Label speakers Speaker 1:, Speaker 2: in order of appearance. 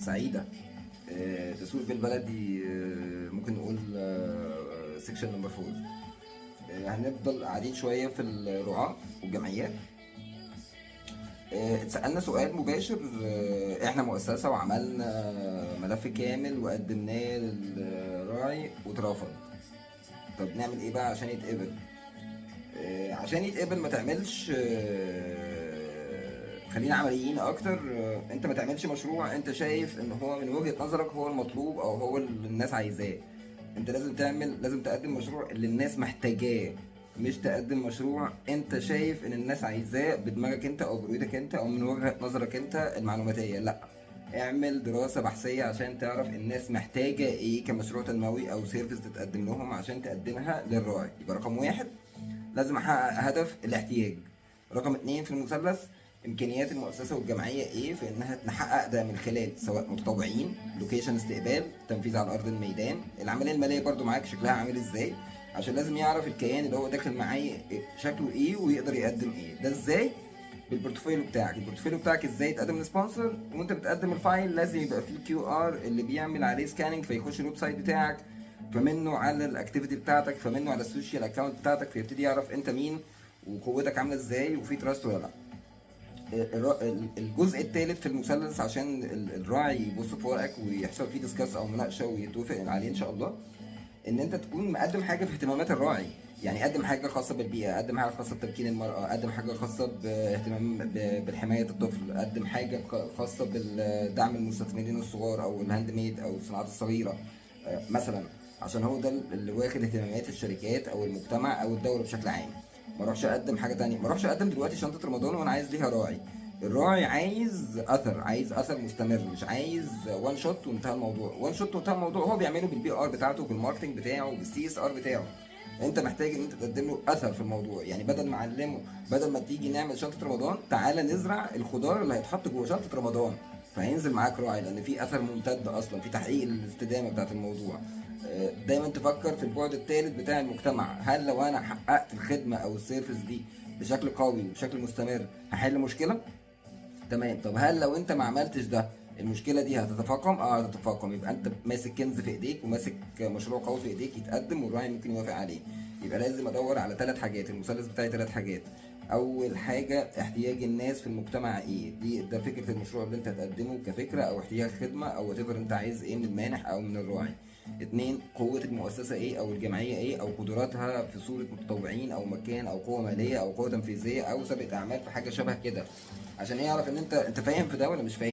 Speaker 1: سعيدة. تسويق بالبلدي، ممكن نقول section number 4. هنفضل قاعدين شوية في الرعاة والجمعيات. اتسألنا سؤال مباشر، احنا مؤسسة وعملنا ملف كامل وقدمناه للراعي واترفض. طب نعمل ايه بقى عشان يتقبل؟ عشان يتقبل ما تعملش، خلينا عمليين اكتر. انت ما تعملش مشروع انت شايف ان هو من وجهة نظرك هو المطلوب او هو اللي الناس عايزاه. انت لازم تقدم مشروع اللي الناس محتاجاه، مش تقدم مشروع انت شايف ان الناس عايزاه بدماغك انت او برؤيتك انت او من وجهة نظرك انت المعلوماتية. لا، اعمل دراسة بحثية عشان تعرف الناس محتاجة ايه كمشروع تنموي او service تتقدم لهم عشان تقدمها للراعي. يبقى رقم واحد لازم احقق هدف الاحتياج. رقم اتنين في المثلث امكانيات المؤسسة والجمعية ايه في انها تحقق ده من خلال سواء متطوعين، location استقبال، تنفيذ على ارض الميدان، العملية المالية برضو معاك شكلها عامل ازاي، عشان لازم يعرف الكيان اللي هو داخل معاه شكله ايه ويقدر يقدم ايه. ده ازاي؟ بال portfolio بتاعك. ال portfolio بتاعك ازاي تقدم لل sponsor؟ وانت بتقدم ال file لازم يبقى فيه QR اللي بيعمل عليه scanning فيخش ال website بتاعك، فمنه على ال activity بتاعتك، فمنه على ال social account بتاعتك، فيبتدي يعرف انت مين وقوتك عامله ازاي وفي trust ولا لا. الجزء الثالث في المثلث عشان الراعي يبص في ورقك ويحصل فيه discuss او مناقشة ويتوافق عليه ان شاء الله، ان انت تكون مقدم حاجة في اهتمامات الراعي. يعني قدم حاجة خاصة بالبيئه، قدم حاجة خاصة بتمكين المراه، قدم حاجة خاصة باهتمام بالحمايه الطفل، قدم حاجة خاصة بالدعم المستثمرين الصغار او ال handmade او الصناعات الصغيرة، مثلا، عشان هو ده اللي واخد اهتمامات الشركات او المجتمع او الدولة بشكل عام. ما اروحش اقدم حاجة تانية، ما اروحش اقدم دلوقتي شنطه رمضان وانا عايز ليها راعي. الراعي عايز اثر، عايز اثر مستمر، مش عايز one shot وانتهى الموضوع. one shot وانتهى الموضوع هو بيعمله بال PR بتاعته، بال marketing بتاعه، بال CSR بتاعه. انت محتاج ان انت تقدم له اثر في الموضوع. يعني بدل ما اعلمه، بدل ما تيجي نعمل شنطه رمضان، تعالى نزرع الخضار اللي هيتحط جوه شنطه رمضان، فهينزل معاك راعي لان في اثر ممتد اصلا في تحقيق الاستدامة بتاعت الموضوع. دايما تفكر في البعد الثالث بتاع المجتمع. هل لو انا حققت الخدمة او ال service دي بشكل قوي وبشكل مستمر هحل مشكلة؟ تمام. طب هل لو انت ما عملتش ده المشكلة دي هتتفاقم؟ اه هتتفاقم. يبقى انت ماسك كنز في ايديك وماسك مشروع قوي في ايديك يتقدم والراعي ممكن يوافق عليه. يبقى لازم ادور على ثلاث حاجات، المثلث بتاعي ثلاث حاجات. اول حاجة احتياج الناس في المجتمع ايه، دي ده فكرة المشروع اللي انت هتقدمه كفكرة او احتياج خدمة او whatever انت عايز ايه من المانح او من الراعي. اتنين، قوة المؤسسة ايه او الجمعية ايه او قدراتها في صورة متطوعين او مكان او قوة مالية او قوة تنفيذية او سابقة اعمال في حاجة شبه كده، عشان يعرف ان انت فاهم في ده ولا مش فاهم.